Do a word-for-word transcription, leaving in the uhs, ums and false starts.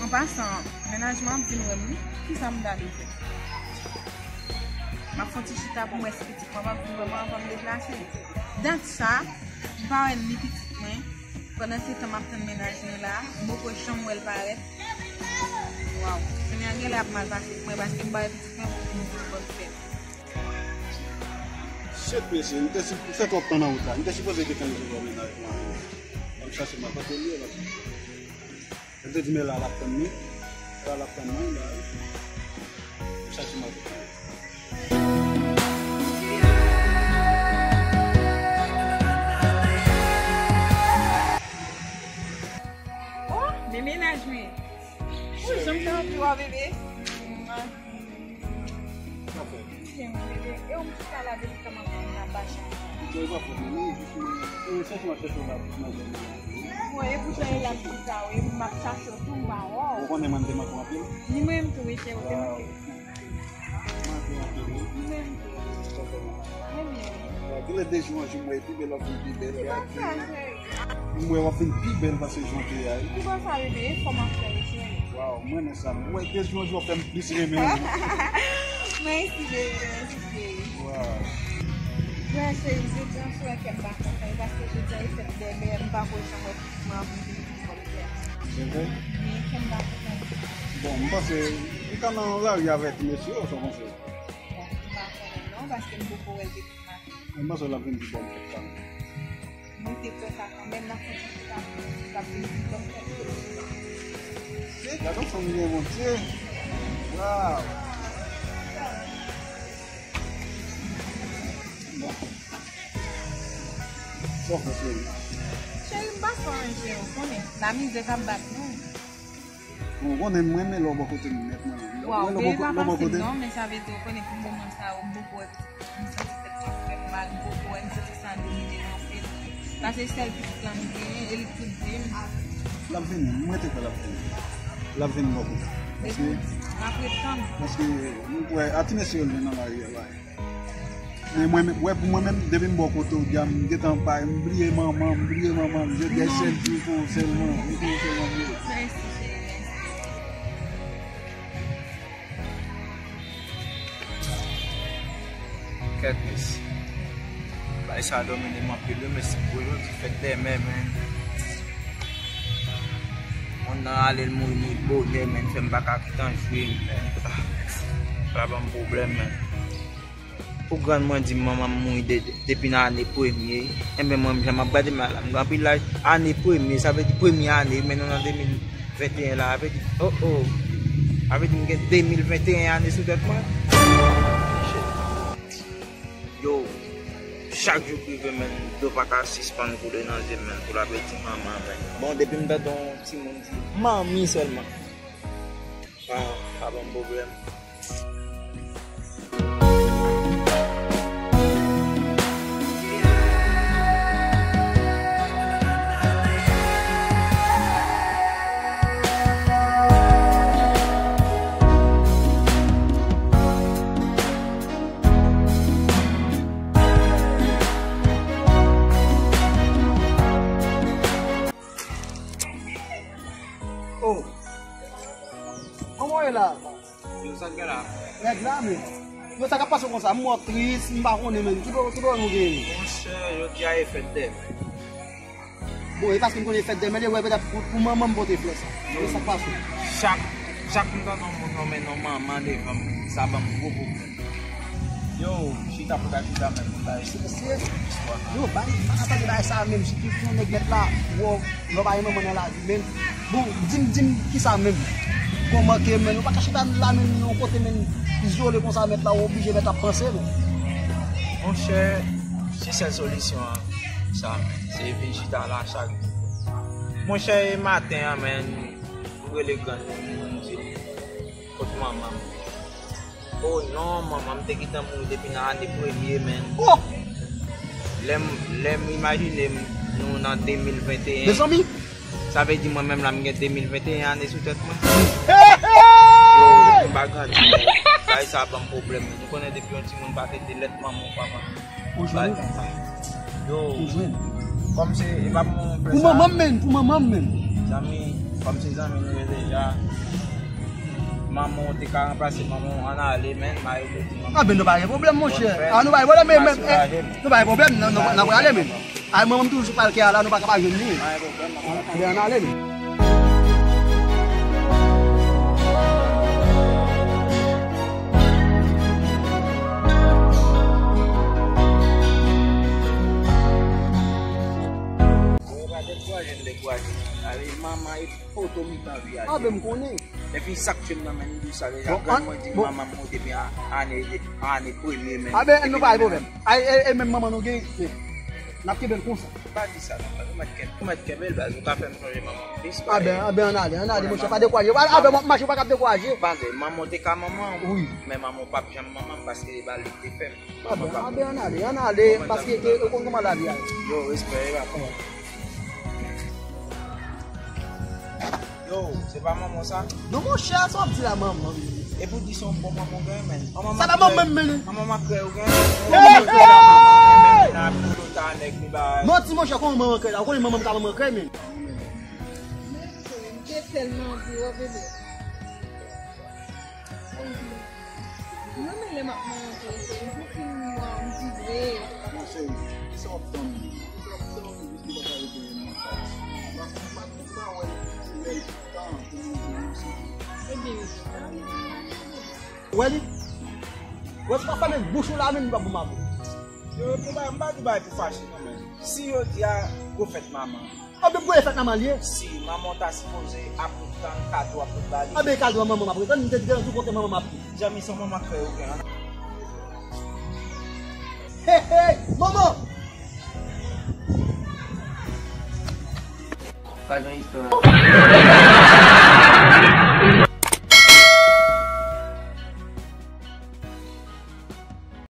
An pasan, mennaj mwen ap vin wè m wi. Kisa m ta dwe fè? M ap fè yon ti chita pou m wè si pitit mwen p ap vin wè m anvan m deplase. Dat sa, m pa wè ni pitit mwen. Pandan se tan m ap tann mennaj mwen la, m poko janm wè l parèt. Waw, jounen an genlè ap mal pase pou mwen paske m pa wè pitit mwen pou m di l bòn fèt. Shit, mesye, m te si-, m fè twòp tan nan wout la. M te sipoze gentan resevwa mennaj mwen. L ap chache m a kote l ye la. Yo te di men la l ap tann li. La l ap tann mwen la. Yo chache m ap tann. Oh, men mennaj mwen. Ou janm te anvi wè bebe. Sa fè? Bebe, e ou m chita la depi kòman pou m ap bache. Bon, e pa fòt mwen, non, jis mwen, e, chèche m ap chèche w la, nan zòn nan. Bon, e poutan e la m chita, wi, m ap chache w tou, m pa wè w. Ou konnen mwen te manke w anpil? Ni mwen menm tou, wi, cheri, ou te manke m. Manke w anpil, wi. Ni mwen menm tou. Mwen menm. Genlè de jou an jou mwen pi bèl, w ap vin pi bèl. Se pa sa, cheri. M wè w ap vin pi bèl pase jan w te ye a, wi. Ki bò sa, bebe? Fò m ap fè wi, cheri. Waw, mwen renmen sa. M wè de jou an jou w ap fè m plis renmen w. Mèsi, bebe, mèsi, cheri. Waw. Wè, cheri, jodi an, sou wè kè m pa kontan, paske jodi an, e fèt bèbè, m pa ko janm wè pitit mwen anvan m vin pou kòm fèt. Se vre? Men kè m pa kontan. Bon, m panse, li ka nan lari avèk mesye yo, sa w panse? Bon, m pa konnen non, paske m poko wè l depi maten. Mwen panse l ap vin pi bèl fèt sa. Mwen te kwè sa kanmenm, n ap fè ti chita pou mwen, l ap vin pi bèl fèt. Se, gade yon fanm gen Bondye. Waw. Bon. Sa w fè, cheri? Cheri, m pa fè anyen, ou konnen. Lamizè k ap bat nou. Bon, ou konnen m renmen lè w bò kote m nèt, mwen. Waw, bebe, pa fasil non, men sa vle di, ou konnen pou moman sa yo, m poko wè pitit mwen, m santi tèt mwen fè m mal, m poko wè, m santi sa domine m anpil. Paske sèl pitit lan m genyen, e li k tout vi m. L ap vini, m rete kwè l ap vini. L ap vini bò kote m. Paske, m ap ret tann. Paske, m kwè, a ti mesye yo l vin nan lari a la. Men mwen menm, wè, pou mwen menm, depi m bò kote w, dja m gentan bay, m bliye manman m, m bliye manman m, jodi a sèl jou pou ou sèlman, ou pou ou sèlman m ye. Mèsi, cheri, mèsi. Kèt mis. Bay sa domine m anpil, wi, men si pou yo di fèt dèmen, men. Moun nan ale, l mouri, mouri bonè, men, fè m pa ka gentan jwe, men. Ah, sa ban m pwoblèm, men. Pou grann mwen di m manman m mouri de, de, depi nan ane premye. Enben, mwen menm jan m ap gade m la, m gen anpil laj. Ane premye, sa vle di premye ane, men nou nan de mil venteyen la, sa vle di, oh, oh. Sa vle di m gen de mil venteyen ane sou tèt mwen. Yo, chak jou k rive, men, dlo pa ka sispann koule nan zye m, men, pou l ap di manman, men. Bon, depi m tande yon timoun di manmi sèlman. Ah, pa ban m pwoblèm. Oh. Kòman w ye la? Yo, sa k gen la? Nèg la, men. Yo, sa k ap pase konsa? M wè w tris, m pa konnen, men. Ki bò, ki bò nou genyen? Monchè, jodi a e fèt dèmen. Bon, e paske m konnen e fèt dèmen, e wè petèt pou, pou manman m pote flè sa. Yo, sa k pase? Chak, chak m tande yon moun nonmen non manman devan m, sa ban m gwo pwoblèm. Yo, chita pou ta chita menm pou ta. Mesye, yo, bay, pa ka tande bagay sa menm, sitou pou yon nèg mèt la, wè w, lè w pa gen manman nan lavi, men. Bon, di m, di m, kisa menm? Kòman ke, men, ou pa ka chita la menm, yon kote, men, izole konsa, mèt la, ou oblije mèt ap panse, men. Monchè, se sèl solisyon an, sa, se vin chita la chak jou. Monchè, e maten an, men, m rele grann moun, m di l, kot manman m? Oh non, manman m te gentan mouri depi nan ane premye, men. Oh! Lè m, lè m imajine m, nou nan de mil venteyen. Mezanmi! Sa vle di mwen menm la, m gen de mil venteyen ane sou tèt mwen. Hey, hey! Yo, m pa grandi, men. Bagay sa ban m pwoblèm, men. Nou konnen depi yon timoun pa tete lèt manman ou papa. Ou jwenn? Yo. Ou jwenn? Kòm se, e pa pou mwen fè sa. Pou manman m, men, pou manman m, men. Zanmi, Kòm se zanmi nou ye deja, manman w te ka ranplase manman w, ann ale, men, m a rete manman. Ah, ben, nou pa gen pwoblèm, monchè. Ah, nou pa gen pwoblèm, men, men, eh, nou pa gen pwoblèm, n a prale, men. Ay, manman m toujou sou palkè a la, nou pa ka pa jwenn li. Ah, ben, ann ale, men. Mwen pa dekouraje, m dekouraje. Ale, manman e poto mitan vi a. Ah, ben, m konnen. Epi sa k fè m nan men m di sa deja. Bon, grann mwen di m manman m monte men ane, ane premye men. Ah, ben, nou pa gen pwoblèm. Ay, e, e menm manman nou gen, n ap kenbe l konsa. Pa di sa non, ou mèt kenbe, ou mèt kenbe l, baz, ou ka fè m sonje manman m plis. Ah, ben, ah, ben, ann ale, ann ale, monchè, pa dekouraje. Ah, ben, m ap mache, ou pa ka ap dekouraje. Tande, manman w te ka manman w. Wi. Men manman w p ap janm manman m paske e ba l li te fè m. Ah, ben, ah, ben, ann ale, ann ale, paske ke, ou konn kòman lavi a ye. Yo, respè, e pa pwoblèm. Yo, se pa manman w sa? Non, monchè, sa w ap di la, manman m. Epi w di se yon bon manman w genyen, men. Sa pa manman m, men. Manman makrèl ou genyen? Hey! Manman makrèl la, manman, men, men, nan pil ota nèg li ba. Manti, monchè, kòman manman makrèl la? Ou konnen manman m ka manman makrèl, men. Men, m te tèlman anvi wè bebe. Mwen menm lè m ap manje, se m pou fin mwa, m vibre. Konsèy, kisa w ap tann? Kisa w ap tann? Jis li pa ka retounen nan kay. M pa, m pa, m pa wè l pou lè l tan pou manje, non, se. Ebyen, wi. Wè li? Wè, si w pa fèmen bouch ou la menm, li p ap bon avè w. Yo, pou ba, m pa di bagay pou fache, non, men. Si yo di a, gwo fèt manman. Anben, gwo fèt manman li ye. Si manman w ta sipoze ap tann kado ap ba li. Anben, kado a manman m ap tann, m te di deja sou kote manman m ap. Janmi, se yon manman k fè yo gen an. Hey, hey, manman! Pa gen istwa.